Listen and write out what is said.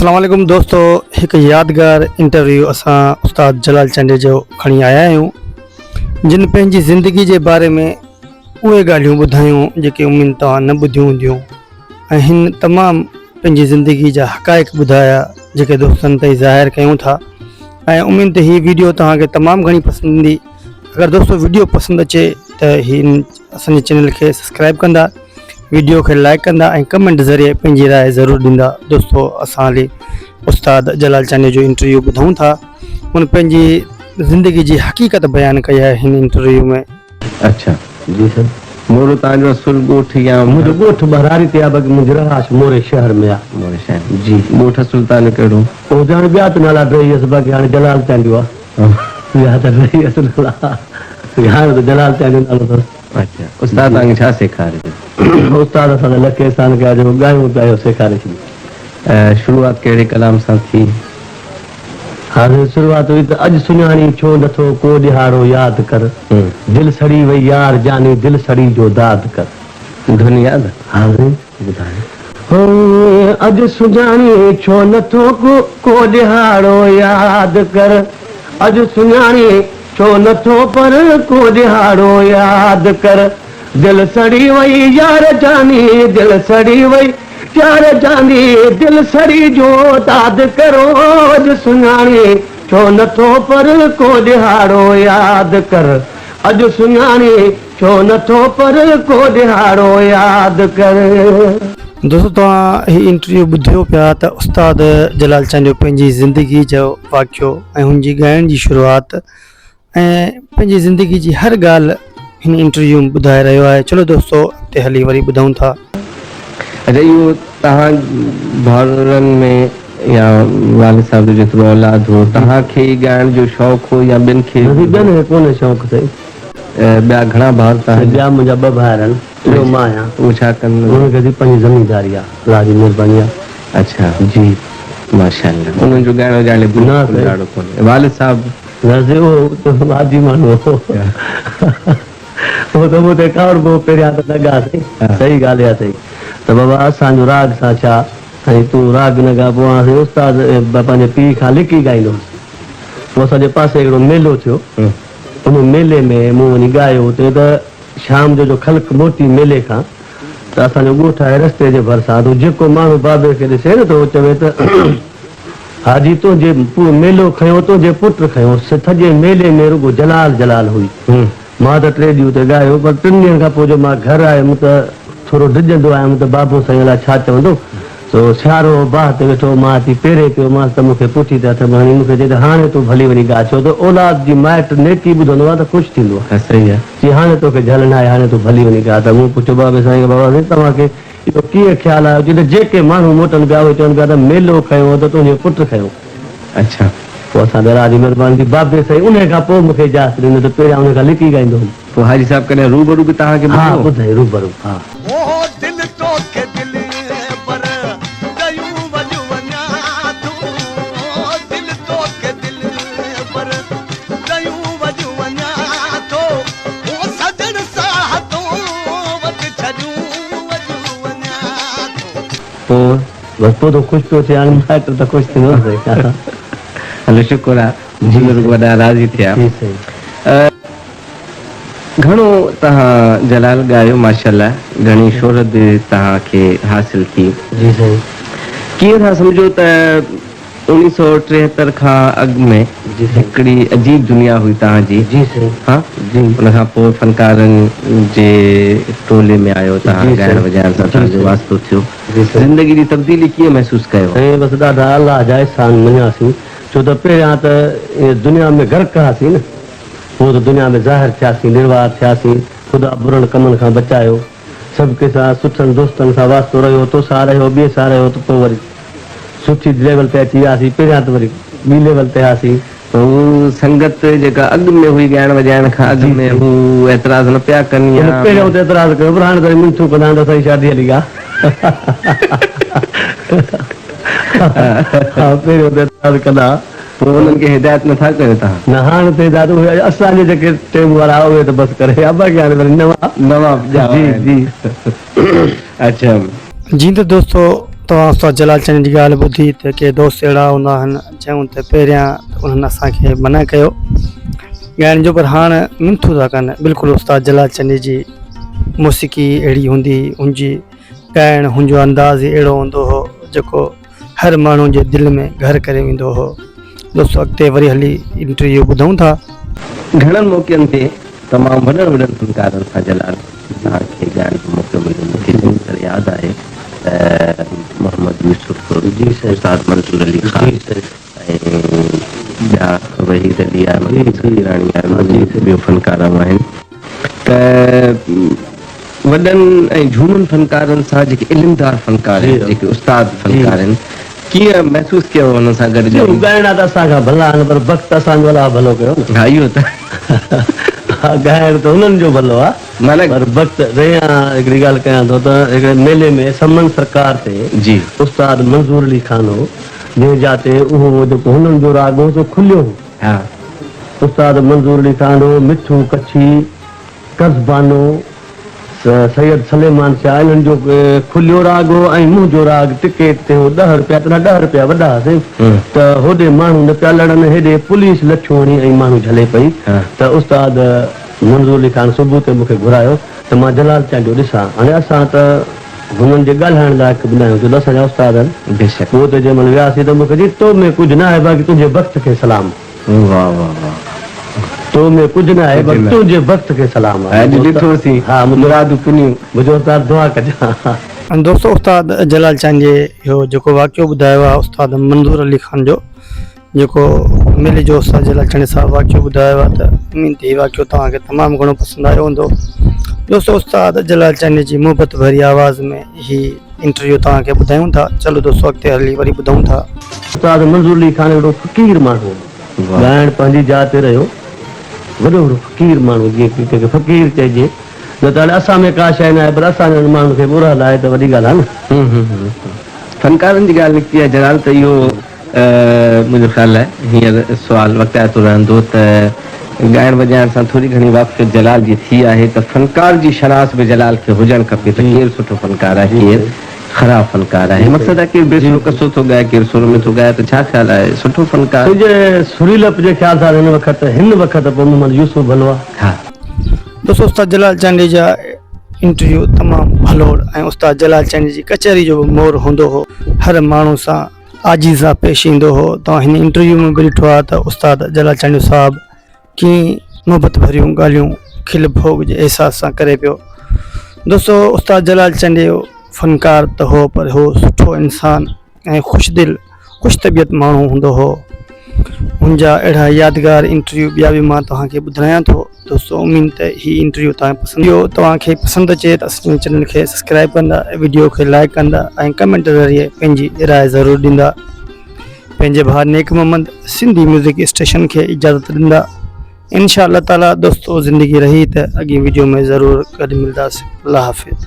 اسلام عليڪم دوستو هڪ يادگار انٽرويو اسان استاد جلال چانڊيي جو کڻي آيا آهيون جن پنهنجي زندگي جي باري ۾ اهي ڳالهيون ٻڌايون جيڪي اميد توهان نه ٻڌيون هونديون ۽ هن تمام پنهنجي زندگي جا حقائق ٻڌايا جيڪي دوستن تائين ظاهر ڪيون ٿا ۽ اميد ته هي ويڊيو توهان کي تمام گهڻي پسند ايندي اگر دوستو ويڊيو پسند اچي ته هي اسان جي چينل کي سبسڪرائب ڪندا ويڊيو کي لائڪ ڪندا ۽ ڪمينٽ ذريعي پنهنجي راء ضرور ڏيندا دوستو اسان هلي استاد جلال چانڊيو جو انٽرويو ٻڌون ٿا هن پنهنجي زندگي جي حقيقت بيان ڪئي آهي هن انٽرويو ۾. اڇا جي سر. مورو توهان جو اصل ڳوٺ يا. منهنجو ڳوٺ ٻهراڙي تي آ باقي منهنجي رهائش موري شهر ۾ آ. موري شهر جي. ڳوٺ اصل توهان جو ڪهڙو. هو ته هاڻي ٻيا ته نالا ڊهي ويس باقي هاڻي جلال چانڊيو آ. ٻيا ته ڊهي ويس نالا هاڻي ته جلال چانڊيو نالو اٿس. اڇا استاد توهان کي ڇا سيکاريو؟ استاد اسان کي لک احسان ڪيا جيڪو ڳايون پيا اهو سيکاري ڇڏيو. شروعات ڪهڙي ڪلام سان ٿي؟ ها سائين شروعات هئي ته اڄ سڃاڻي ڇو نٿو ڪو ڏهاڙو ياد ڪر دل سڙي وئي يار جاني دل سڙي جو داد ڪر. ڌن ياد؟ ها سائين ٻڌايو. هو اڄ سڃاڻي ڇو نٿو ڪو ڏهاڙو ياد ڪر اڄ سڃاڻي ڇو نٿو پر ڪو ڏهاڙو ياد ڪر دل سڙي وئي يار جاني دل سڙي وئي يار جاني دل سڙي جو داد ڪرو اڄ سڃاڻي ڇو نٿو پر ڪو ڏهاڙو ياد ڪر اڄ سڃاڻي ڇو نٿو پر ڪو ڏهاڙو ياد ڪر. دوستو توهان هي انٽرويو ٻڌيو پيا ته استاد جلال چانڊيو پنهنجي زندگي جو واقعو ۽ هن جي ڳائڻ جي شروعات ۽ پنهنجي زندگي جي هر ڳالهه هن انٽرويو ۾ ٻڌائي رهيو آهي چلو دوستو اڳتي هلي وري ٻڌون ٿا. اچا اهو توهان ڀائرن ۾ يا والد صاحب جو جيترو اولاد هو توهان کي ئي ڳائڻ جو شوق هو يا ٻين کي به؟ ٻين کي ڪونهي شوق سائين. ٻيا گهڻا ڀائر توهان جا؟ ٻيا منهنجا ٻه ڀائر آهن ٽيون مان آهيان. اهي ڇا ڪن؟ انهن کي پنهنجي زمينداري آهي الله جي مهرباني آهي. اڇا جي. ماشاءالله انهن جو ڳائڻ وڄائڻ ۾ بلڪل لاڙو ڪونهي. والد صاحب؟ نه سائين اهو ته ماضي ماڻهو هو. اهو ته مون تي ڪاوڙبو هو پهريان ته نه ڳاء سائين. صحيح ڳالهه اها سائين ته بابا اسان جو راڳ سان ڇا ۽ تون راڳ نه ڳاء. پوء آء سائين استاد پنهنجي پيء کان لڪي ڳائيندو هوس. پوء اسان جي پاسي هڪڙو ميلو ٿيو. ان ميلي ۾ مون وڃي ڳايو اتي ته شام جو جو خلق موٽي ميلي کان ته اسان جو ڳوٺ آهي رستي جي ڀرسان ته جيڪو ماڻهو بابي کي ڏسي نه ته هو چوي ته حاجي تنهنجي پوء ميلو کنيو تنهنجي پٽ کنيو سڄي ميلي ۾ رڳو جلال جلال هئي مان ته ٽي ڏينهن اتي ڳايو پر ٽن ڏينهن کان پوء جو مان گهر آيم ته ٿورو ڊڄندو آيم ته بابو سائين الاء ڇا چوندو سو سيارو هو باهه تي ويٺو هو، مان اچي پيرين پيومانس ته مون کي پٺي تي هٿ هڻي مون کي چئي ته هاڻي تون ڀلي وڃي ڳاء ڇو ته اولاد جي مائٽ نيڪي ٻڌندو آهي ته خوش ٿيندو آهي. صحيح آهي. چي هاڻي توکي جهل ناهي هاڻي تون ڀلي وڃي ڳاء ته مون پڇيو بابي سائين کان بابا سائين توهان کي اهو ڪيئن خيال آيو چي ته جيڪي ماڻهو موٽن پيا اهي چون پيا ته ميلو کنيو هو ته تنهنجي پٽ کنيو. اڇا. پوء اسان تي الله جي مهرباني ٿي بابي سائين انهي کان پوء مون کي اجازت ڏني ته پهريان انهي کان لڪي ڳائيندو هوم. پوء حاجي صاحب ڪڏهن روبرو به توهان کي ها ٻڌايو؟ ٻڌائين روبرو ها. او دل توکي دلبر ڪيون وڄ وڃان ٿو دل توکي دلبر ڪيون وڄ وڃان ٿو او سڄڻ ساهه تو وٽ ڇڏيون وڄ وڃان ٿو. پوء بس پوء ته خوش پيو ٿئي هاڻي مائٽ ته خوش ٿيندو نه سائين. هلو شڪر آ بزرگ وڏا راضي ٿيا. جي سائين. گهڻو توهان جلال ڳايو ماشاءالله گهڻي شهرت به توهان کي حاصل ٿي. جي سائين. ڪيئن ٿا سمجهو ته اوڻيهه سئو ٽيهتر کان اڳ ۾ جي سائين. هڪڙي عجيب دنيا هئي توهان جي. جي سائين. ها جي. ان کان پوء فنڪارن جي ٽولي ۾ آيو توهان جي ڳائڻ سائين. وڄائڻ سان جي توهان جو سائين. واسطو ٿيو. جي سائين. زندگي جي تبديلي ڪيئن محسوس ڪيو؟ سائين بس ڏاڍا الله جا احسان مڃياسين ڇو ته پهريان ته دنيا ۾ غرق هئاسين نه. پوء ته دنيا ۾ ظاهر ٿياسين، نروار ٿياسين، خدا برن ڪمن کان بچايو، سڀ ڪنهن سان سٺن دوستن سان واسطو رهيو، تو سان رهيو، ٻئي سان رهيو ته پوء وري سٺي ليول تي اچي وياسين، پهريان ته وري ٻي ليول تي هئاسين. ته هو سنگت جيڪا اڳ ۾ هئي ڳائڻ وڄائڻ کان اڳ ۾ هو اعتراض نه پيا ڪن يا. هن پهريون ته اعتراض ڪيو پر هاڻي ته وري منٿون ڪندا آهن ته اسان جي شادي هلي ڳاء. ها پهريون ته اعتراض ڪندا ها. پوء انهن کي هدايت نه ٿا ڪريو توهان؟ نه هاڻ ته هدايت اهي اسان جي جيڪي ٽيم وارا اهي ته بس ڪري ويا باقي هاڻي وري نوان نوان ڄاوا جي آهن. جي. اڇا. جيئن ته دوستو توهان استاد جلال چانڊيي جي ڳالهه ٻڌي ته ڪي دوست اهڙا هوندا آهن چيون ته پهريان ته انهن اسان کي منع ڪيو ڳائڻ جو پر هاڻ منٿون ٿا ڪن بلڪل استاد جلال چانڊيي جي موسيقي اهڙي هوندي هئي ان جي ڳائڻ هن جو انداز ئي اهڙو هوندو هو جيڪو هر ماڻهو جي دل ۾ گهر ڪري ويندو هو دوستو اڳتي وري هلي انٽرويو ٻڌون ٿا. گهڻن موقعن تي تمام وڏن وڏن فنڪارن سان جلال توهان کي ڳائڻ جو موقعو مليو مون کي چڱي طرح ياد آهي ته محمد يوسف استاد منظور علي خان ۽ ٻيا وحيد علي آهي مقبول سخيراڻي آهي ٻيو فنڪار آهن ته وڏن ۽ جهونن فنڪارن سان جيڪي علمدار فنڪار آهن جيڪي استاد فنڪار آهن ڪيئن محسوس ڪيو انهن سان گڏ ڳائيندي؟ ڳائڻا ته اسان کان ڀلا آهن پر بخت اسان جو الله ڀلو ڪيو نه. ها اهو ته. ها ڳائڻ ته انهن جو ڀلو آ معنيٰ. پر بخت ريان هڪڙي ڳالهه ڪيان ٿو ته هڪڙي ميلي ۾ سمن سرڪار تي جي. استاد منظور علي خان هو جنهن جا تي اهو جيڪو هنن جو راڳ هو سو کليو هو. ها. استاد منظور علي خان هو، مٺو ڪڇي، قزبانو، سيد سليمان شاهه انهن جو کليو راڳ هو ۽ منهنجو راڳ ٽڪيٽ تي هو ڏهه رپيا تڏهن ڏهه رپيا وڏا هئاسين ته هوڏي ماڻهو نه پيا لڙن هيڏي پوليس لٺيون هڻي ۽ ماڻهو جهلي پئي ته استاد منظور علي خان صبح تي مون کي گهرايو ته مان جلال چانڊيو ڏسان هاڻي اسان ته هنن جي ڳالهائڻ لائق به نه آهيون ڇو ته اسان جا استاد آهن پوء ته جنهن مهل وياسين ته مون کي چيائين تو ۾ ڪجهه نه آهي باقي تنهنجي بخت کي سلام. واه واه واه. تو ۾ ڪجهه نه آهي پر تنهنجي بخت کي سلام آهي. اڄ ڏٺوسين ها مرادون پنيون. منهنجو استاد دعا ڪجان. دوستو استاد جلال چانڊيي اهو جيڪو واقعو ٻڌايو آهي استاد منظور علي خان جو جيڪو ميلي جو استاد جلال چانڊيي صاحب واقعو ٻڌايو آهي ته اميد ته هي واقعو توهان کي تمام گهڻو پسند آيو هوندو دوستو استاد جلال چانڊيي جي محبت ڀري آواز ۾ هي انٽرويو توهان کي ٻڌايون ٿا چلو دوستو اڳتي هلي وري ٻڌون ٿا. استاد منظور علي خان هڪڙو فقير ماڻهو هو. ڳائڻ پنهنجي جاء تي رهيو. وڏو هڪڙو فقير ماڻهو جيئن ڪنهن کي فقير چئجي نه ته هاڻي اسان ۾ ڪا شيء ناهي پر اسان جهڙن ماڻهن کي به اورهل آهي ته وڏي ڳالهه آهي نه. فنڪارن جي ڳالهه نڪتي آهي جلال ته اهو منهنجو خيال آهي هينئر سوال وقتائتو رهندو ته ڳائڻ وڄائڻ سان ٿوري گهڻي واقفيت جلال جي ٿي آهي ته فنڪار جي شناس به جلال کي هجڻ کپي ته ڪير سٺو فنڪار آهي ڪير خراب فنڪار آهي مقصد آهي ڪير بي سرو ڪسو ٿو ڳائي ڪير سر ۾ ٿو ڳائي ته ڇا خيال آهي سٺو فنڪار. تنهنجي سريلپ جي خيال سان هن وقت هن وقت پوء محمد يوسف ڀلو آهي. ها. دوستو استاد جلال چانڊيي جا انٽرويو تمام ڀلوڙ ۽ استاد جلال چانڊيي جي ڪچهري جو به مور هوندو هو هر ماڻهو سان عاجزي سان پيش ايندو هو توهان هن انٽرويو ۾ به ڏٺو آهي ته استاد جلال چانڊيو صاحب ڪيئن محبت ڀريون ڳالهيون کل ڀوڳ جي احساس سان ڪري پيو دوستو استاد جلال چانڊيو فنڪار ته هو پر هو سٺو انسان ۽ خوش دل خوش طبيعت ماڻهو هوندو هو هن جا اهڙا يادگار انٽرويو ٻيا به مان توهان کي ٻڌايان ٿو دوستو اميد ته هي انٽرويو توهان پسند ايندو توهان کي پسند اچي ته اسان جي چينل کي سبسڪرائب ڪندا ويڊيو کي لائڪ ڪندا ۽ ڪمينٽ ذريعي پنهنجي راء ضرور ڏيندا پنهنجي ڀاء نيڪ محمد سنڌي ميوزڪ اسٽيشن کي اجازت ڏيندا انشاء الله تعالي دوستو زندگي رهي ته اڳين ويڊيو ۾ ضرور گڏ ملداسين الله حافظ.